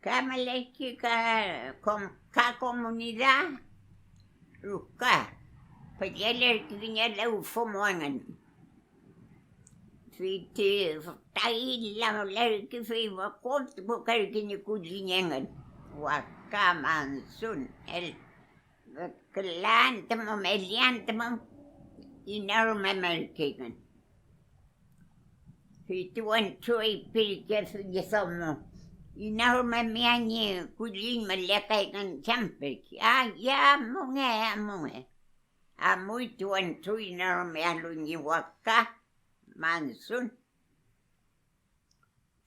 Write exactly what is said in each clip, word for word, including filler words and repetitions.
Ka mülerkey ka kom-, ka comunidad ruka, pülelerkey kiñe lewfü mo engün. Fey ti fütra isla mülerkey, fey kom tukukerkey ñi kulliñ engün, waka, mansun, el-, küla antü mu, meli antü mu, ina rume mülerkey engün. Fey ti wentru feypirkefi ñi domo: "Ina rume mia ñi kulliñ mülekay ngün chem pirke. Ay, amunge, amunge." Amuy ti wentru ina rume alü ñi waka, mansun.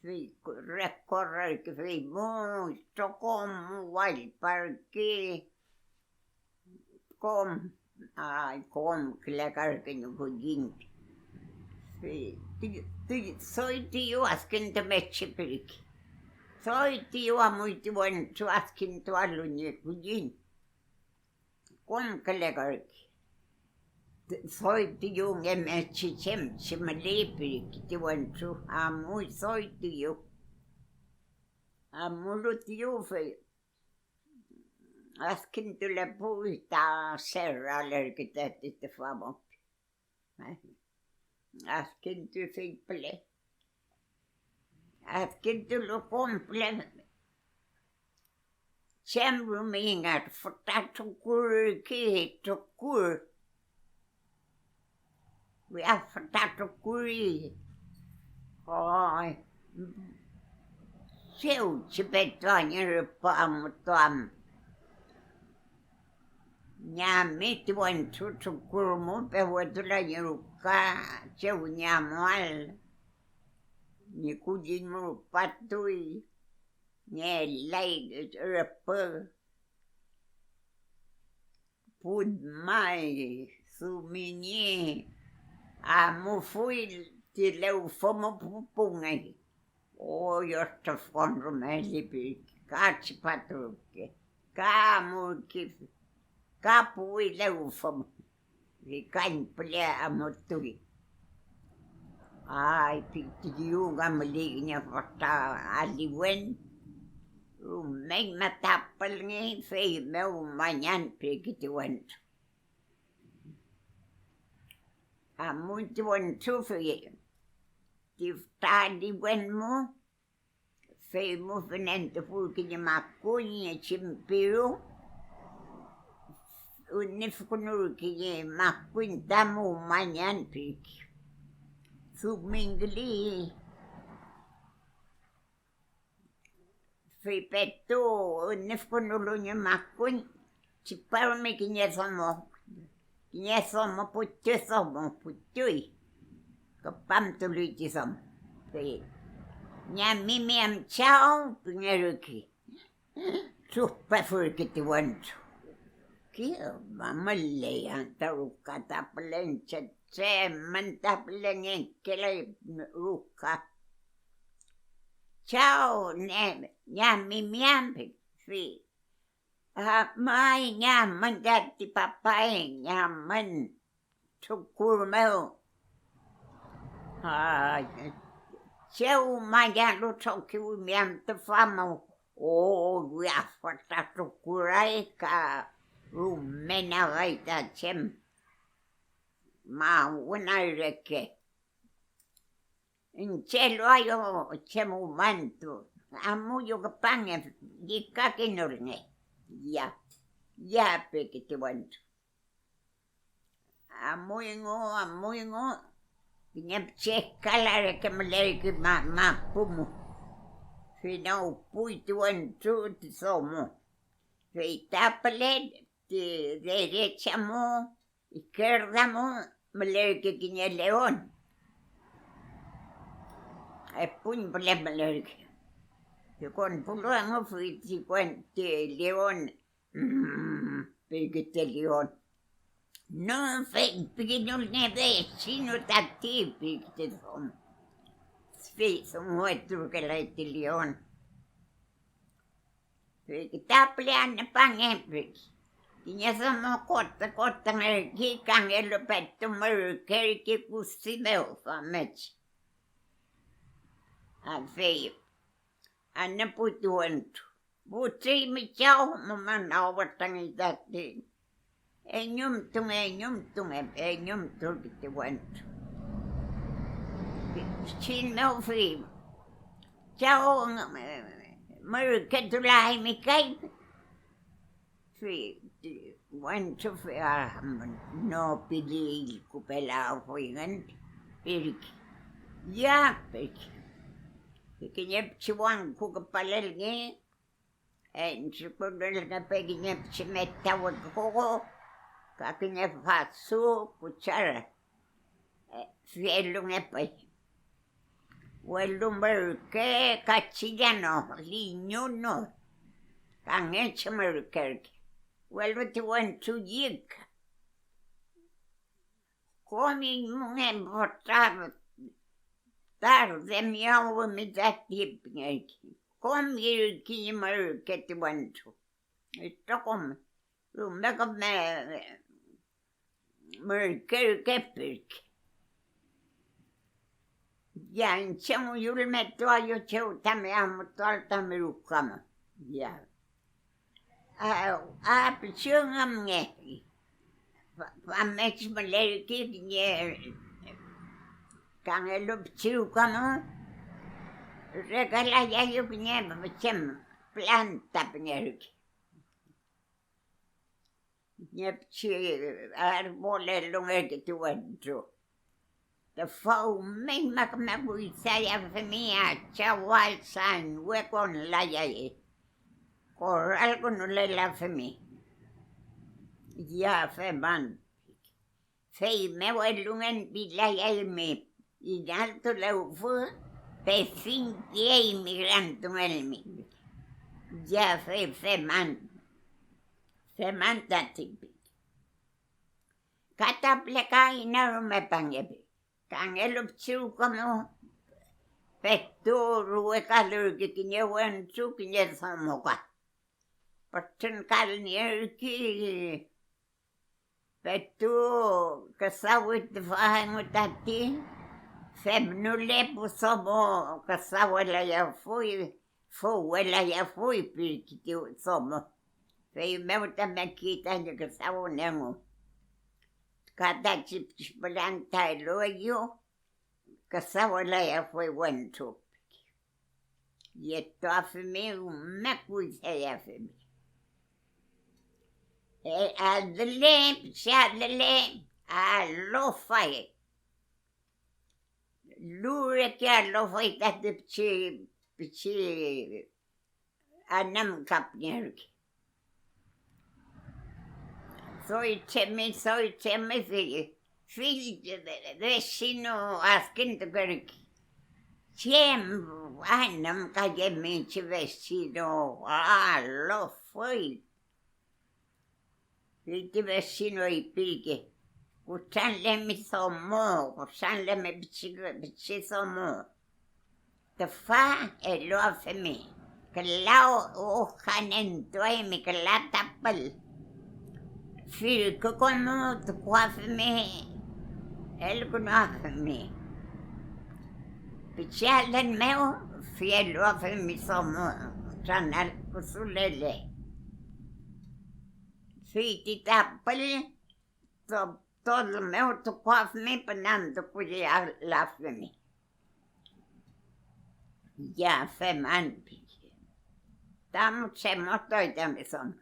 Fey recorrerkey, fey mu itrokom mu wallparkey. Kom, ay, kom külekarkey ñi kulliñ. Fey ti, ti, doy tüyu adkintumechi pirke. Doy tüyu amuy ti wentru adkintualu ñi kulliñ. Kom külekarkey. Doy tüyu ngemechi chem chi müley pirke ti wentru, amuy doy tüyu. Amulu tüyu, fey adkintulepuy ta serralerkey tati tüfa mongen. Adkintuy fey püle. Adkintulu kom püle, chem rume ingar fütra trukur ürke, trukur. Ya fütra trukuri. Ay, chew chi petu añi rüpü amutuam. Ñami ti wentru trukur mu pewetulay ñi ruka chew ñi amuael. Ñi kulliñ mu rupatuy, ngelay rüpü. Pun may, dumiñi, amufuy ti lewfü mu pu-, pungey. Oy, otrüfkon rume llipirke, ka tripaturuke, ka amurke, ka puwi lewfü mu. Llükañ püle amutuy. Ay, pi-, ti llüka müley kiñe fütra aliwen, rumeñma tapülngey, feymew mañan pirke ti wentru. Amuy ti wentru, fey ti fütra aliwen mu, fey mu fenentufurkey ñi makuñ ñi chimpiru, ünifkünurkey ñi makuñ tamu mañan pirke. Dumingküley. Fey petu ünifkünulu ñi makuñ, triparume kiñe domo, kiñe domo, puchu domo, puchuy, küpamtuluy ti domo. Fey ñamimi am chaw pingerkey, trupefürkey ti wentru. Kiñe müley anta ruka ta pülen, che, che mün ta pülen ngenkelay ruka. Chaw, ne, ñamimi am, fey, ah, may, ñamün tati papay, ñamün trukur mew. Ay, chew mañalu trokiwimi am tüfa mew, o, wiafa ta trukuray ka rume nagay ta chem mawünay reke. Iñche eluaeyu chem umantu, amuyu küpange, llükakinulnge. Ya, ya, piki ti wentru. Amuyngu, amuyngu, kiñe pichi eskala reke mülerkey ma-, mapu mu. Finawpuy ti wentru ti domo. Fey ta püle ti derecha mu, izquierda mu mülerkey kiñe leon, epuñ püle mülerkey. Ti konpulu engu fey ti kuen-, ti leon, mm, pirkey ti leon. No, feypinulnge vecino tati, pirkey ti domo. Fey dungueturkelay ti leon. Fey ta püle anüpange, fey kiñe domo kote-, kotengerkey, kangelu petu mürkerkey kusi mew famngechi. Fey Anüpuy ti wentru. Putriymi, chaw, mamana, wütrangey tati. Eñumtunge, eñumtunge, eñumturke ti wentru. Chin mew fey, chaw, mürketulahaymi kay. Fey ti wentru fey am no pili illkupelafuyngün pirke. Ya pirke. Kiñe pichi wangku küpalelngey, entrukünulngepe kiñe pichi meta weküfo ka kiñe fasu kuchara, e, fielungepey. Welu mürke kachillano, liñunu, kangechi mürkerke, welu ti wentru llüka. Kom iñmungen fütra tarde miyawümi tati pingerkey. Kom ürkey mürke ti wentru. Itrokom rume küme mürkerke pirke. Ya, iñche muyülmetuaeyu chew tami amutuael tami ruka mew. Ya. A, a, pichi üngümnge. Fa-, famngechi mülerkey kiñe kangelu pichi ruka mew, rekalayaeyew kiñe chem planta pingerkey. Kiñe pichi árbol elungekey ti wentru. Tüfa rumeñma küme kuydayafi mi achawall sañwe konlayay, koralkünulelafimi. Ya feman. Feymew elungen pilayaymi inaltu lewfü, pefiñkey migrantungelmi. Ya fey feman, feman tati pi. Ka ta püle ka iney rume pangepe. Kangelu pichi ruka mew petu ruwekalürkey kiñe wentru kiñe domo ka. Pütrünkalnierkey petu küdawi tüfa engu tati, femnule pu domo küdawelayafuy, fuwelayafuy pirkey ti domo. Feymew ta mekey tañi küdawün engu. Ka tachi pichi pülanta elueyew, küdawelayafuy wentru. Yetuafimi, rume kuydayafimi. E, adüle, pichi adüle, alofay. Lu reke alofay tati pichi, pichi anümka pingerkey. Doy tremi, doy tremi, fill, fill vecino adkintukerkey. Chem anümkayemi chi vecino, alofay. Fey ti vecino feypirkey: "Kutranlemi domo, kutranlemi pichi, pichi domo. Tüfa eluafimi, küla ojanentuaymi, küla tapül. Firkü komo tukuafimi, elkünuafimi. Pichi alün mew, fey eluafimi domo tranal kudulele. Fey ti tapül to-, tol mew tukuafimi, pünantukuyalafimi." Ya feman pi. Tam tremotuy tami domo.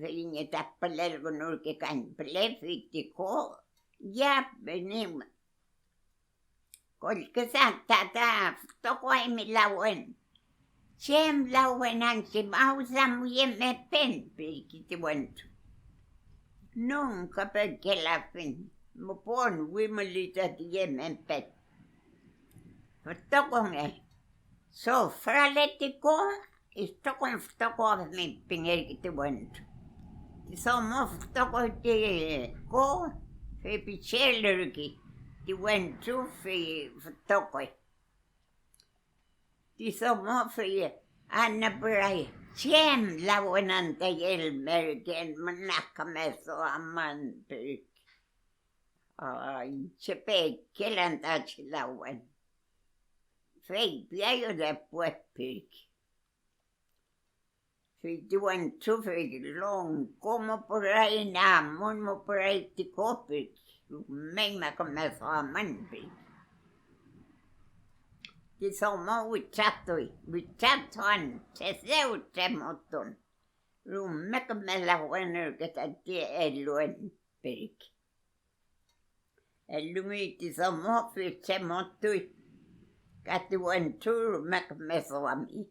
Fey ñi ta pülelkünurke kañpüle, fey ti ko ya penim. Kollküsa ta, ta fütokoaymi lawen. Chem lawen antü mawsamuye mepen, pirkey ti wentru. Nunka pekelafiñ, müpon wimüli tati yemepen. Fütokonge, sofrale ti ko, itrokom fütokoafimi pingerkey ti wentru. Ti domo fütokoy ti ko, fey pichi elürkey ti wentru, fey fütokoy. Ti domo fey anüpüray: "Chem lawen anta yelmerken, müna küme duamün", pirkey. Ay, iñche pekelan tachi lawen. feypiaeyew ta pu espirki. Fey ti wentru fey longko mupüray, namun mupüray ti kofpirki, rumeñma küme duamün pirki. Ti domo witratuy, witratuan, chedew tremotun, rume küme lawen ürke tati eluen pirki. Elungey ti domo, fey tremotuy, ka ti wentru rume küme duami.